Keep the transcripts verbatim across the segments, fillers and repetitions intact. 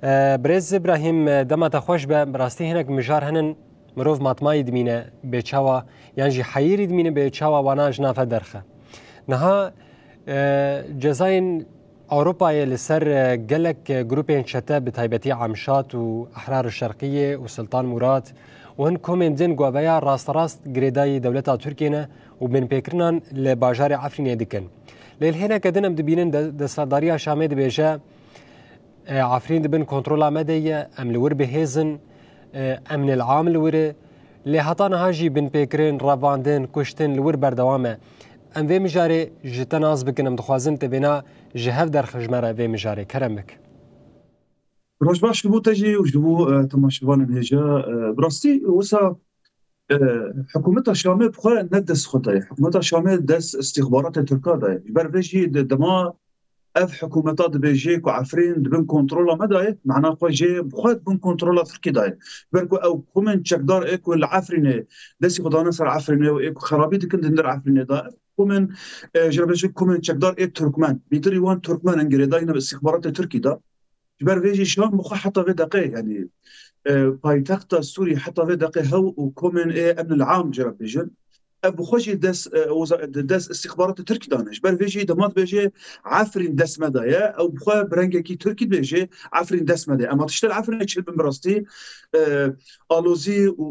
E, Birêz Îbrahîm, e, dema te xweş be, bi rastî hinek mijar henin, mirov matmayî dimîne bê çawa, yan jî heyîrî dimîne bê çawa wana ji nav derxe. Niha, e, cezayên Ewropayê li ser, e, gelek, e, grûpên çete, bi taybetî Amşat û Ehrar Şerqiyê û Sultan Murad û hin komên din guveya rasterast girêdayî dewleta Tirkiyê ne û binpêkirinan li bajarê Efrînê dikin. Lê li hêneke din em dibînin de-, desthilatdariya Şamê dibêje, e, Efrîn di bin kontrola me de ye, em li wir bi hêz in, e, emnil am li wir e. Lê heta niha jî binpêkirin, revandin, kuştin li wir berdewam e. Em vê mijarê ji te nas bikin, em dixwazin te vêna ji hev derxe ji me re vê mijarê. Kerem bik. Roj baş ji bo te jî û ji bo, e, temaşevanên hêja. E, bi rastî wisa, e, hikûmeta Şamê bi xwe ne dest xwe de ye. Hikûmeta Şamê dest istîxbaratê Tirka de ye. Ji ber vê jî di dema ev hikûmeta dibêje ku Efrîn di bin kontrola me de ye, mana xwe jê bi xwe di bin kontrola Tirkî de ye. Ji ber ku ew komên çekdar ê ku li Efrînê destî xwe dane ser Efrînê û ê ku xerabî dikin di hundir Efrînê de, ev komên, e, ji re bêjin komên çekdar ê Tirkmen, bîtirî wan Tirkmen in, girêdayî ne bi istîxbaratê Tirkî de. Ji ber vê jî Şam bi xwe heta vê deqê, yanî, e, paytexta Sûrî heta vê deqê hew û komên ê emnil am jê re bêjin. Ev bi xwe jî dest, e, weza-, di dest istîxbaratê Tirkî de ne. Ji ber vê jî dema dibêje Efrîn dest me de ye, ew bi xwe bi rengekî Tirkî dibêje Efrîn dest me de ye. Ema tiştê li Efrînê çêdibin bi rastî, e, alozî û,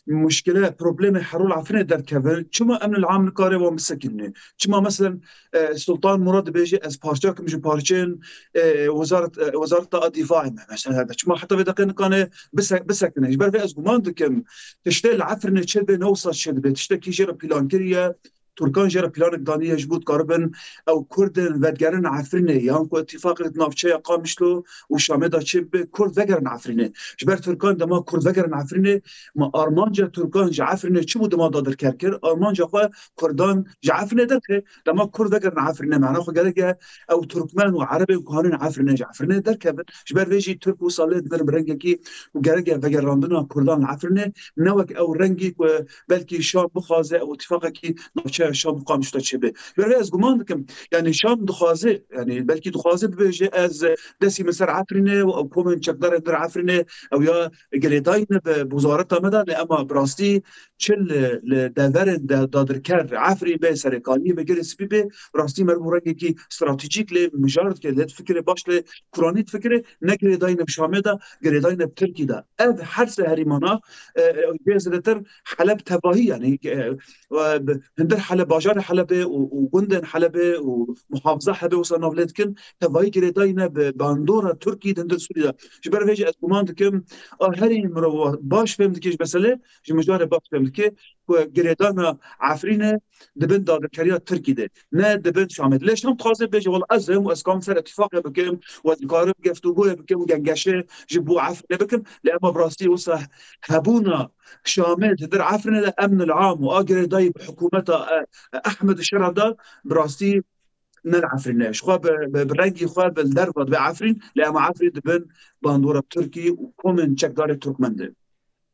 û muşkile, problemê herol Efrînê derdikevin. Çima emnil am nikare wan bisekînîne? Çima meselen, e, Sultan Murad dibêje ez parçekim ji parçên, e, wezaret, e, wezareta dîfaê me. Mesela, çima heta vê deqê nikane bise-, bisekine? Ji ber vê ez guman dikim, tiştê li Efrînê çêdibe, ne wisa çêdibe. Tiştekî jê re pîlan kiriye, Tirkan jê re pîlanek daniye ji bo dikaribin ew Kurdên vedigerin Efrînê, yan ku îtîfaqek di navçeya Qamişlo û Şamê de çêbibe, Kurd vegerin Efrînê. Ji ber Tirkan dema Kurd vegerin Efrînê, ma armanca Tirkan ji Efrînê çi bû dema dagirker kir? Armanca xwe Kurdan ji Efrînê derxe. Dema Kurd vegerin Efrînê, mana xwe gerek e ew Tirkmen û Erebên ku hanin Efrînê ji Efrînê derkevin. Ji ber vê jî Tirk wisa lê dibin bi rengekî û gerek e vegerandina Kurdan li Efrînê ne wek ew rengî ku belkî Şam bixwaze ew îtîfaqekî navçeya Şam û Qamişlo çêbe. Ji ber vê ez guman dikim, yanî Şam dixwaze, yanî belkî dixwaze bibêje ez destî min ser Efrînê û ew komên çekdarên dir Efrînê ew ya girêdayî ne bi, bi wezareta me de, lê ema bi rastî çi li, li deverên de, dagirker Efrîn be, Serêkaniyê be, Girê Spî be, bi rastî meriv û rengekî stratejîk lê mijar dike, lê difikire baş lê kuranî difikire, ne girêdayî ne bi Şamê de, girêdayî ne bi Tirkî de. Ev her se herîmana, e, e, jê zêdetir Heleb tevahî, yanî, e, e, bi, hundir Heleb, bajarê Helebê û, û gundên Helebê û muhafiza Helebê wisa nav lê dikin, tevahî girêdayî ne bi bandora Tirkî di hundir Sûrî de. Ji ber vê jî ez guman dikim, a herî mirov baş fêm dike ji meselê, ji mijarê baş fêm dike ku girêdana Efrînê di bin dagirkeriya Tirkî de, ne di bin Şamê de. Lê Şam dixwaze bêje, wela ez im û ez karim ser îtîfaqê bikim û ez dikarim geftûgoyê bikim û gengeşe ji bo Efrînê bikim. Lê ema bi rastî wisa hebûna Şamê di dir Efrînê de emnil am û a girêdayî bi hikûmeta, e, e, Ehmed Şera de bi rastî ne li Efrînê. Ji xwe bi, bi, bi rengî xwe bi li derve dibe Efrîn, lê ema Efrîn di bin bandora Tirkî û komên çekdarê Tirkmen de.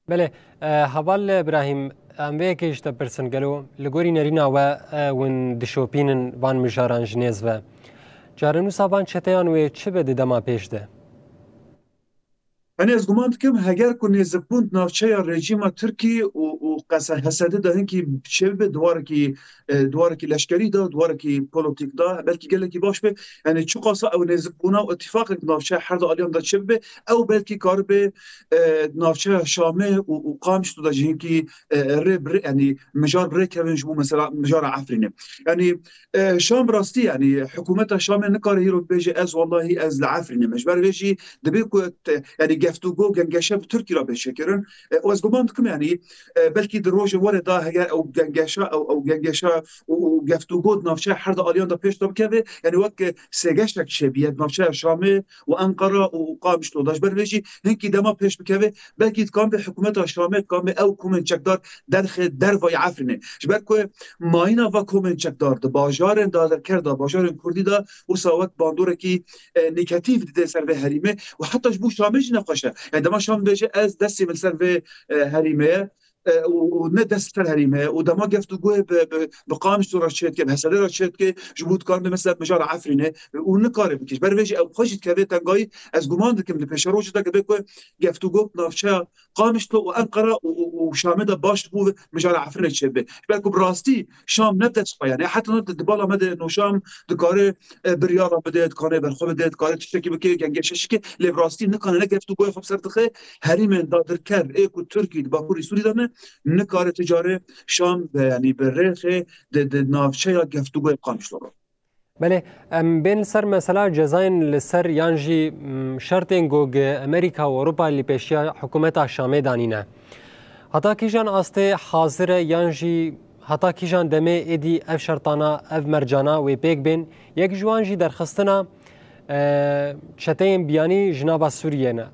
Belê, e, Heval Îbrahîm, em vê yekê ji te pirsin, gelo li gorî nerîna we, e, hûn dişopînin van mijaran ji nêz ve? Çarenûsa van çeteyan wê çi be di dema pêş de? Yanî ez guman dikim, heger ku nêzikbûn di navçeya rejîma Tirkî û, û qese Hesedê de hinkî çêbibe, di warekî, e, di warekî leşkerî de, di warekî polotîk de, belkî gelekî baş be. Yanî çiqasa ew nêzikbûna û îtîfaqek di navçeya her du aliyan de çêbibe, ew belkî karibe, e, di navçeya Şamê û, û Qamişlo de jî hinkî, e, rê bi rê, yanî mijar bi rê kevin ji bo mesela mijara Efrînê. Yanî, e, Şam rastî, yanî hikûmeta Şamê nikare hîro bibêje ez wellahî ez li Efrînê me. Ji ber vê jî dibê ku te, yanî geftûgo, gengeşe bi Tirkî re bê çêkirin. E, û ez guman dikim, yanî, e, belkî di rojên werê de heger ew gengeşa, ew, ew gengeşa û, û geftûgo di navçeya her du aliyan de pêş de bikeve, yanî wek, e, sêgeşek çêbiye di navçeya Şamê û Enqera û, û Qamişlo de. Ji ber vê jî hinkî dema pêş bikeve, belkî dikan be hikûmeta Şamê, dikan be ew komên çekdar derxe dervayî Efrînê. Ji ber ku mayîna va komên çekdar di bajarên dagirker de, bajarên Kurdî de, wisa wek bandorekî, e, negatîf dide ser vê herîmê û heta ji bo Şamê jî nexweş e. Yani dema Şam dibêje ez destê min ser vê, e, herîmê ye, e, û, û ne dest ser herîme û dema geftûgoyê bi, bi, bi Qamişlo re çêdike, bi H S D re çêdike, ji bo dikare mesela mijara Efrînê û nikare bike. Ji ber vê jî ew xwe jî dikeve tengayî. Ez guman dikim li pêşerojê de dibe ku geftûgo bi navçeya Qamişlo û Enqera û, û, û Şamê de baş bû mijara Efrînê çêbibe. Ji ber ku bi rastî Şam ne dest xwe, yani heta di, di bala me de no Şam dikare, e, biryara bide, dikare berxwe bide, dikare tiştekî bike, gengeşeşî ke, lê bi rastî nikane ne geftûgoyê xwe bi ser dixe, herîmên dagirker ê ku Tirkî di Bakurê Sûrî de ne, nikare ti carê Şam bi, yanî bi rêxê di, di navçeya geftûgoyê Qamişlo re. Belê, em bên li ser mesela cezayên li ser yan jî, mm, şertên ku gi Amerîka û Ewropa li pêşiya hikûmeta Şamê danîne. Heta kîjan astê hazir e yan jî heta kîjan demê êdî ev şertana, ev mercana wê pêk bên? Yek ji wan jî derxistina, e, çeteyên biyanî ji nava Sûriyê ne.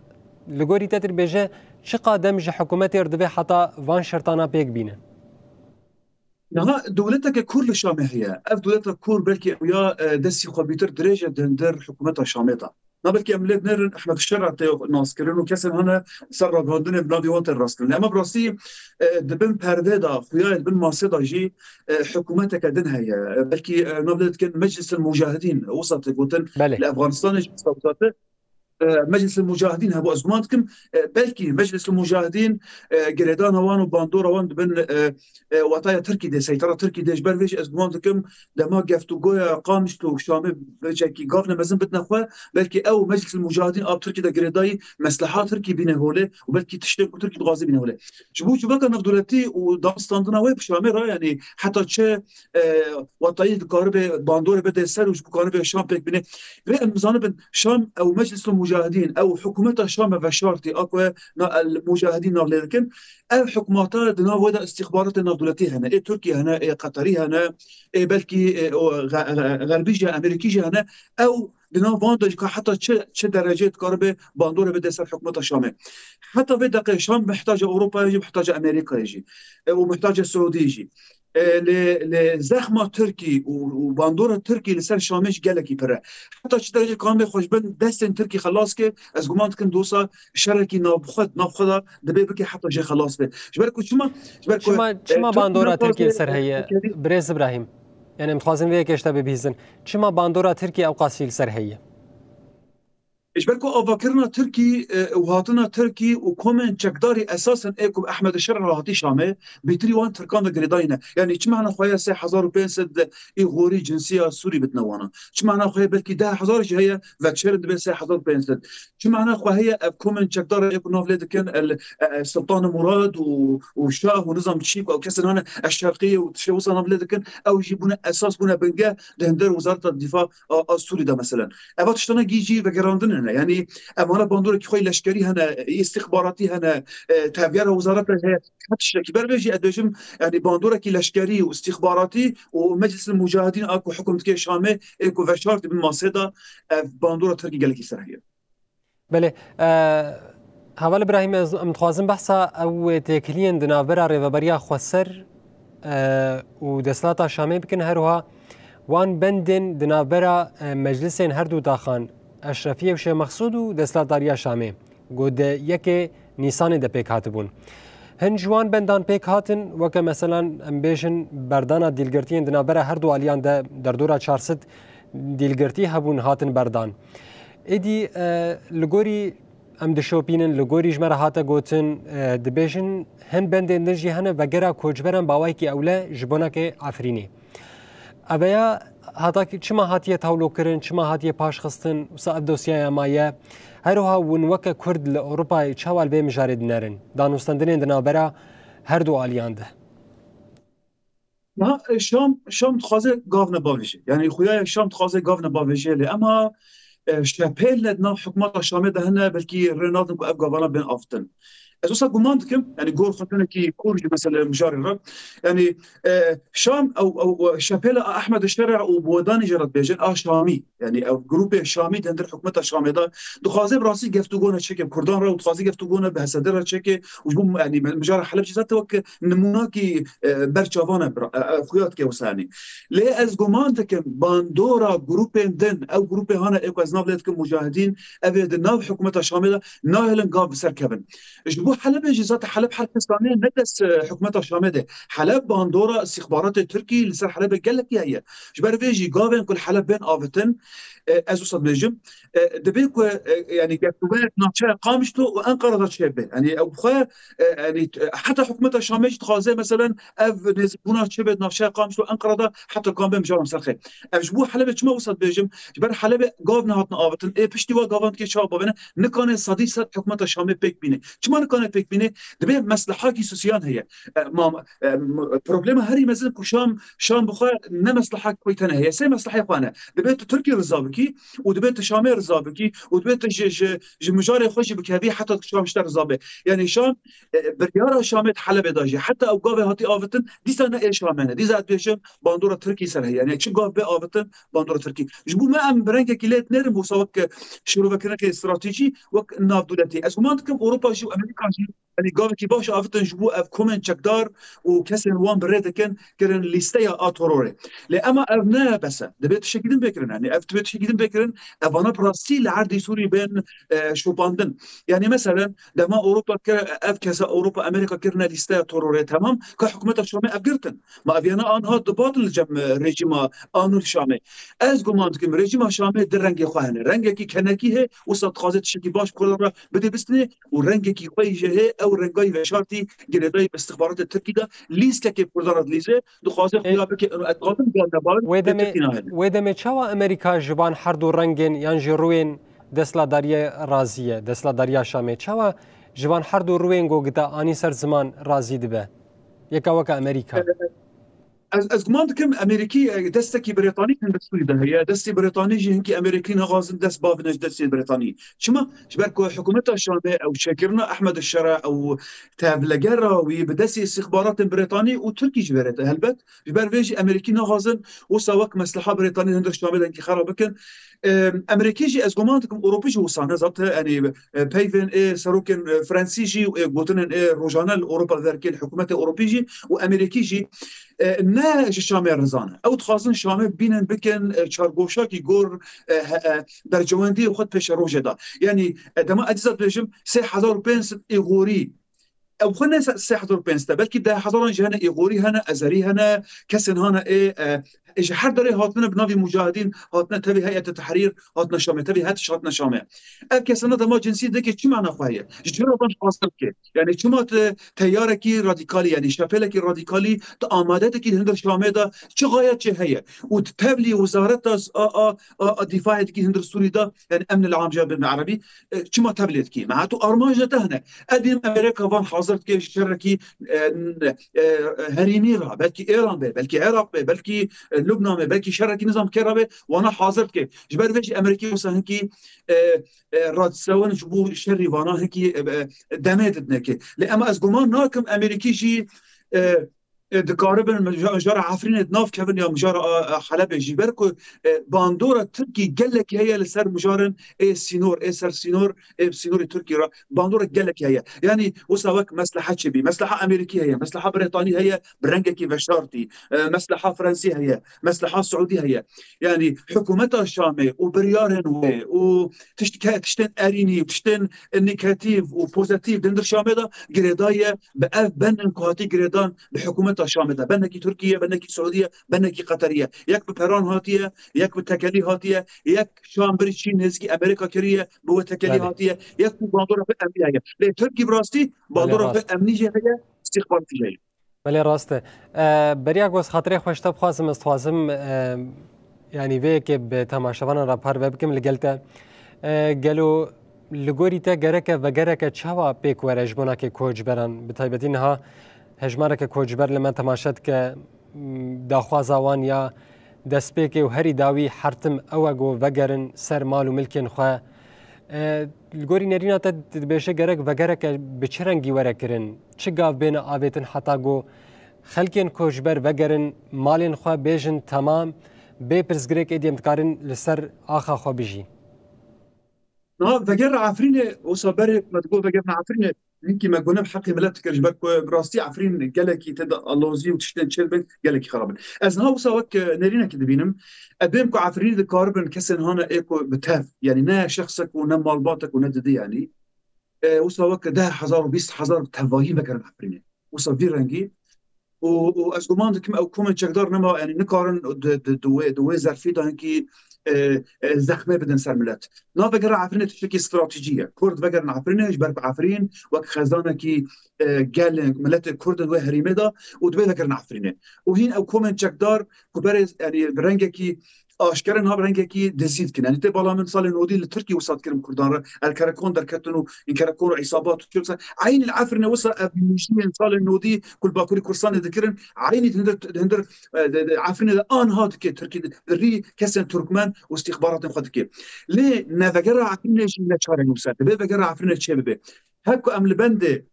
Li gorî te dibêje, çiqa dem ji hikûmetê re divê heta van şertana pêk bînin? Niha dewleteke kûr li Şamê heye. Ev dewleta kûr belkî ew ya, e, destî xwe bîtir dirêj e di hundir hikûmeta Şamê de. Na belkî em lê dinêrin Ehmed Şera tê naskirin û kesên hene ser ragihandinê bi navê wan tên rastkirin. Ema bi rastî, e, di bin perdê de, xuya di bin masê de jî, e, hikûmeteke din heye. E, belkî, e, nav lê dikin Meclis el Mujahidîn, wisa tê gotin. Belê. Li Efganistanê jî wisa, wisa tê. E, Meclis el Mujahidîn hebû. Ez guman dikim, e, belkî Meclis el Mujahidîn, e, girêdana wan û bandora wan dibin, e, e, wataya Tirkî de, seytera Tirkî de. Ji ber vê jî ez guman dikim, dema geftûgoya Qamişlo û Şamê belkî gavne mezin bidine xwe, belkî ew Meclis el Mujahidîn a bi Tirkî de girêdayî mesleha Tirkî bîne holê û belkî tiştên ku Tirkî dixwaze bîne holê. Ji bo civaka navdewletî û danstandina wê bi Şamê re, yanî heta çi, e, watayî dikaribe bandorê bide ser û ji bo karibe Şam pêk bîne. Vê em bizanibin, Şam ew Meclis el Mujahidîn, ew hikûmeta Şam e veşartî, a ku na el Mujahidîn nav lê dikin. Ev hikûmeta di nav wê de îstîxbaratê navdewletî hene. Ê Tirkî hene, ê Qeterî hene, ê belkî, ê, o, Xe-, Xe-, Xerbî jî, Amerîkî jî hene. Ew di nav van de jî ka heta çi, çi derecê dikaribe bandorê bide ser hikûmeta Şamê. Heta vê deqê Şam mihtaca Ewropayê jî, mihtaca Amerîkayê jî, e, û mihtaca Siûdiyê jî. E, lê, lê zexma Tirkî û, û bandora Tirkî li ser Şamê jî gelekî pir e. Heta çi derecê kamê xwe ji bin destên Tirkî xelas ke, ez guman dikim dosa şerekî navxwe, navxwe de dibê bike heta jê xelas be. Ji ber ku çima? Ji ber ku, Çima, e, çima Tirk bandora Tirkî li ser heye, Tirkî Birêz Îbrahîm? Yani em dixwazin vê yekê ji te bibihîzin. Çima bandora Tirkî ew qasî li ser heye? Ji ber ku avakirina Tirkî, e, û hatina Tirkî û komên çekdarî esas in ê ku Ehmed Şer re hatî Şamê, bêtirî wan Tirkan de girêdayî ne. Yanî çi mehna xwe ye sê hezar û pênc sed îxorî cinsiya Sûrî bidine wana? Çi mehna xwe ye belkî deh hezar jî heye, veçerin dibe sê hezar û pênc sed? Çi mehna xwe heye ev komên çekdar ê ku nav lê dikin el, e, e, Sultan Murad û, û Şah û nizam çî ku ew kesên hane Eşşerqiyê û tiştê wisa nav lê dikin, ew jî bûne esas, bûne bingeh di hinder Wezareta Difa a, a Sûrî de meselen. Eva tiştana gî jî vegerandin hene. Yanî em hane bandorekî xwe leşkerî hene, îstîxbaratî hene, e, tevgera wezareta heye. Her tiştekî ber vê jî ez dibêjim, yanî bandorekî leşkerî û îstîxbaratî û Meclis el Mujahidîn a ku hukm dike Şamê ê ku veşartî bin masê de ev bandora Tirkî gelekî ser heye. Belê, e, Heval Îbrahîm, ez, em dixwazin behsa ew têkiliyên di navbera Rêveberiya Xweser, e, û Desthilata Şamê bikin, her wiha wan bendên di navbera, e, meclisên her du taxan, Eşrefiyê û Şêx Mexsûd û Desthilatdariya Şamê, ku di yekê Nîsanê de pêk hatibûn. Hin ji wan bendan pêk hatin, weke meselan, em bêjin, berdana dîlgirtiyên di navbera her du aliyan de derdora çar sed dîlgirtî hebûn, hatin berdan. Êdî, e, li gorî em dişopînin, li gorî ji me re hate gotin, e, dibêjin, hin bendên din jî hene vegera koçberan bi awayekî ewle ji bonakê Efrînê. Eveya heta ki-, çima hatiye tawlokirin, çima hatiye paşxistin, wisa ev dosyaya maye? Her wiha hûn weke Kurd li Ewropayê çawa li vê mijarê dinerin, danûstendinên di navbera her du aliyan de? Niha, e, Şam, Şam dixwaze gav nebavêje. Yanî xuya ye Şam dixwaze gav nebavêje lê ema, e, şepêl ne di nav hikûmeta Şamê de hene, belkî rê nadin ku ev gavana bên avtin. Ez wisa guman dikim, yanî gor xwetinekî kûr ji meselê mijarê re. Yanî, e, Şam ew, ew, ew şepêla a Ehmed Şer'a û bi wedanî jê re dibêjin a Şamî. Yanî ew grûpê Şamî di hundir hikûmeta Şamê de dixwaze bi rastî geftûgona çêke bi Kurdan re û dixwaze geftûgona bi H S D re çêke û ji bo, yanî, mijara Helebcê zaten wek nimûnakî, e, ber çavan e, bira-, e, e, xuya dike wisa, yanî. Lê ez guman dikim bandora grûpên din, ew grûpê hane ê ku ez nav lê dikim mujahidîn, ev ê di nav hikûmeta Şamê de nahêlin gav bi ser kevin. Ji Bo Helebê jî zaten Heleb her kesanê ne dest, e, hikûmeta Şamê de. Heleb bandora istixbaratê Tirkî li ser Helebê gelekî heye. Ji ber vê jî gavên ku li Heleb bên avitin, e, ez wisa dibêjim, e, dibê ku, e, yani gertûbeyek navçeya Qamişlo û Enqera de çêbe. Yani ew xwe, e, yani, e, heta hikûmeta Şamê jî dixwaze, meselen, ev nêzîkbûna çêbe navçeya Qamişlo û Enqera de heta kan be mijaran serxê. Ev ji bo Helebê çima wisa dibêjim? Ji ber Helebê gav nehatin avitin. Ê piştî wa gavan dikê çawa bavêne? Nikane sedî sed hikûmeta Şamê pêk bîne. Çima nikane pêk bîne? Dibê meslehakî sosiyan heye. E, ma, e, m-, problema herî mezin ku Şam, Şam bi xwe ne meslehak xwe tene heye. Sê meslehê xwe ne. Dibê tu Tirkî riza bikî û dibê tu Şamê riza bikî û dibê tu ji, ji, ji mijarê xwe jî bikevî heta ku Şam ji te riza be. Yani Şam, e, biryara Şamê di Helebê de jî. Heta ew gavê hatî avitin, dîsa ne ê Şamê ne. Dîsa ez dibêjim bandora Tirkî ser heye. Yani çi gav bê avitin, bandora Tirkî. Ji bo me em bi rengekî lê dinêrin bo wisa wek şîrovekirinekê stratejî, wek navdewletî. Ez guman dikim Ewropa jî û Amerîka jî, yani gavekî baş avitin ji bo ev komên çekdar û kesên wan bi rê dikin, kirin lîsteya a terorê. Lê ema ev ne bes e. Dibê tiştekî din bê kirin. Yani ev dibê tiştekî din bê kirin. Evana bi rastî li erdê Sûrî bên, e, şopandin. Yani meselen dema Ewropa kir, ev kesa Ewropa, Amerîka kirine lîsteya terorê, temam, ka hikûmeta Şamê ev girtin. Ma ev yana anha dibatin li cem, e, rejîma a nû li Şamê. Ez guman dikim rejîma Şamê di rengê xwe hene. Rengekî kenekî hê, wisa dixwaze tiştekî baş Kurdan re bide bistine û rengekî xwe jî hê, ew rengayî veşartî girêdayî bi istixbaratê Tirkî de lîstekê Kurdan re dilîze, dixwaze xuya bike, û ez dixwazim gel nebar wê demê, Tirkî nahêle. Wê demê çawa Amerîka ji van her du rengên yan jî rûyên desthilatdariyê razî ye, desthilatdariya Şamê? Çawa ji van her du rûyên ku gita anî ser ziman razî dibe? Yeka weke Amerîka. Ez, ez guman dikim Amerîkî, e, destekî Brîtanî hindir Sûrî de heye. Destê Brîtanî jî hinkî Amerîkî naxwazin dest bavine ji destê Brîtanî. Çima? Ji ber ku hikûmeta Şamê ew çêkirina Ehmed Şera, ew tevlegera wî bi destê istixbaratên Brîtanî û Tirkî jî vêrete. Helbet ji ber vê jî Amerîkî naxwazin wisa wek mesleha Brîtanî hindir Şamê de hinkî xera bikin. E, Amerîkî jî ez guman dikim Ewropî jî wisa ne zaten, yani, e, peyvên ê serokên, e, Fransî jî û ê gotinên ê rojane li Ewropa derkê li hikûmetê Ewropî jî û Amerîkî jî, e, ne ji Şamê rizane. Ew dixwazin Şamê bînin bikin, e, çargoşakî gor, e, he, e, berjewendiyê xwe di pêşerojê de. Yani, e, dema ez dîsa dibêjim sê hezar û pênc sed Îgorî, ew xwe ne se-, sê hezar û pênc sed, belkî deh hezaran jî hene, Îgorî hene, Ezerî hene, kesên hane ê, e, ê ji her derê hatine bi navî mucahidîn, hatine tevî Heyete Tehrîr, hatine Şamê, tevî hetiş hatine Şamê. Ev kesana dema cinsî dike çi mana xwe heye? Ji çi re van hazir dike? Yani çima tu teyarekî radîkalî, yani şepêlekî radîkalî, tu amade dikî li hindir Şamê de çi xayet çê heye? Û tu tevlî wezareta a, a, a, a dîfayê dikî hindir Sûrî de, yani emn el-am jî bêne erebî, e, çima tevlê dikî? Meha tu armanc ne te hene. Edîm Amerîka van hazir dike şerekî, e, n-, e, herêmî re, belkî Îran be, belkî Iraq be, belkî, e, Lubnan be, belkî şerekî nizam kê re be, wana hazir dike. Ji ber vê jî Amerîkî wisa hinkî, e, e, radsewin ji bo şerî vana hinkî, e, e, demê didineke. Lê ema ez guman nakim Amerîkî jî, e, e, dikaribin mijara Efrînê di nav kevin ya mijara, a, a Helebê jî, ber ku, e, bandora Tirkî gelekî heye li ser mijarin ê sînor, ê ser sînor, ê sînorê Tirkî re bandora gelekî heye. Yani wisa wek mesleha çi bî? Mesleha Amerîkî heye, mesleha Brîtanî heye, bi rengekî veşartî, e, mesleha Fransî heye, mesleha Siûdî heye. Yani hikûmeta Şamê û biryarên wê û tişt-, ke-, tiştên erînî û tiştên negatîf û pozîtîf di hindir Şamê de girêdayî ye bi ev benin ku hatî girêdan bi hikûmeta Şamê de. Benekî Tirkiye, benekî Siûdiye, benekî Qeterî ye. Yek bi peran hatiye, yek bi tekelî hatiye, yek Şam birî çî nêzîkî Amerîka kiriye, bi wê tekelî Belê. hatiye, yek ku bandora pê emnî heye. Lê Tirkî bi rastî bandora pê rast. emnî jî heye, istixbaratî jî heye. Belê rast e. E, beriya ku ez xatirê xwe ji te bixwazim, ez dixwazim, e, yanî vê yekê bi temaşevanan re parve bikim li gel te. E, gelo li gorî te gereke vegereke çawa pêk were ji bo nakê koçberan? Bi taybetî niha hejmareke koçber li me temaşe dike, m, daxwaza wan ya destpêkê û herî dawî her tim ew e ku vegerin ser mal û milkên xwe. E, li gorî nerîna te dibêje gerek vegereke bi çi rengî were kirin? Çi gav bêne avêtin heta ku xelkên koçber vegerin malên xwe bêjin temam, bê pirsgirêk êdî em dikarin li ser axa xwe bijîn? Niha veger Efrînê, wisa berê me digot vegerina Efrînê, hinkî me gune bi heqê milet dikir, ji ber ku bi rastî Efrîn gelekî tê de alozî û tiştên çêl bin gelekî xerab in. Ez niha wisa wek, e, nêrînekî dibînim. Ez bêm ku Efrînî dikaribin kesên hane ê ku bi tev, yanî ne şexsek û ne malbatek û ne didî yanî. e, wisa wek deh hezar û bîst hezar bi tevahî vegerin Efrînê. Wisa vî rengî. Û, û ez guman dikim ew komên çekdar nema, yanî nikarin di, di, di wê, di wê zerfî de hinkî, e, e, zexmê bidin ser milet. Navegera Efrînê tiştekî stratejî ye. Kurd vegerin Efrînê, ji ber ku Efrîn wek xezanekî, e, gelê miletê Kurd in wê herêmê de û divê vegerin Efrînê. Û hîn ew komên çekdar ku berê, yanî bi rengekî aşkere niha bi rengekî dizî dikin. Yanî tê bala min salê nodî li Tirkiyê wisa dikirin Kurdan re. El Kerekon derketin û Înkerekon û Îsabat û Kürsan. Eynî li Efrînê wisa ev nûşiyên salê nodî ku li Bakurê Kurdistanê dikirin, eynî di hundir, di hundir, e, di, di Efrînê de anha dike Tirkî di, di rî kesên Turkmen û îstîxbaratên xwe dike. Lê ne vegera Efrînê jî ne çare nûser. Divê vegera Efrînê çê bibe. Hek ku em li bendê,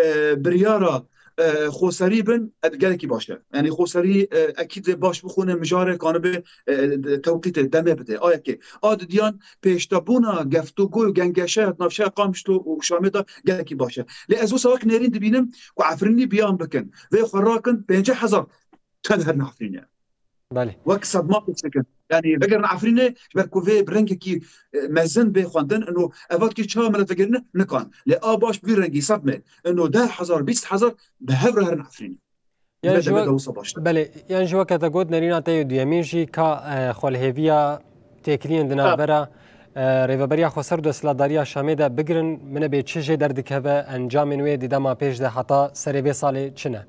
e, biryara, e, xweserî bin, e, gelekî baş e. Yanî xweserî, e, ekî dê baş bixwîne, mijarê kanibe, e, de-, tewqîtê, demê bide. A yekê. A didiyan pêşdabûna geftûgû û gengeşeya di navçeya Qamişlo û Şamê de gelekî baş e. Lê ez wisa wek nêrîn dibînim ku Efrînî biyan bikin. Vê xwe rakin pêncî hezar tev herin Efrînê. Belê. Wek sedma pêşekin. Yanî vegerin Efrînê, ji ber ku vê bi rengekî, e, mezin bê xwendin, ino evatkî çawa milet vegerîne nikan. Lê a baş bi vî rengî sedmê, ino deh hezar, bîst hezar bi hev re herin Efrînê. Yan Milet ji demê wek-, de wisa baş e. Belê, yan ji weke te got, nerîna te yê duyemîn jî ka, e, xwelhêviya têkiliyên di Ha. navbera, e, Rêveberiya Xweser û Desthilatdariya Şamê de bigirin, min ebe çi jê derdikeve, encamên wê di dema pêş de heta serê vê salê çi ne?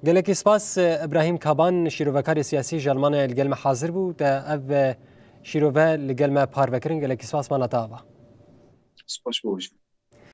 Gelekî spas, e, Îbrahîm Kaban, şîrovekarê siyasî ji Elmanyayê li gel me hazir bû, te ev, e, şîrove li gel me parve kirin. Gelekî spas, mala te ava. Spas bo hocam.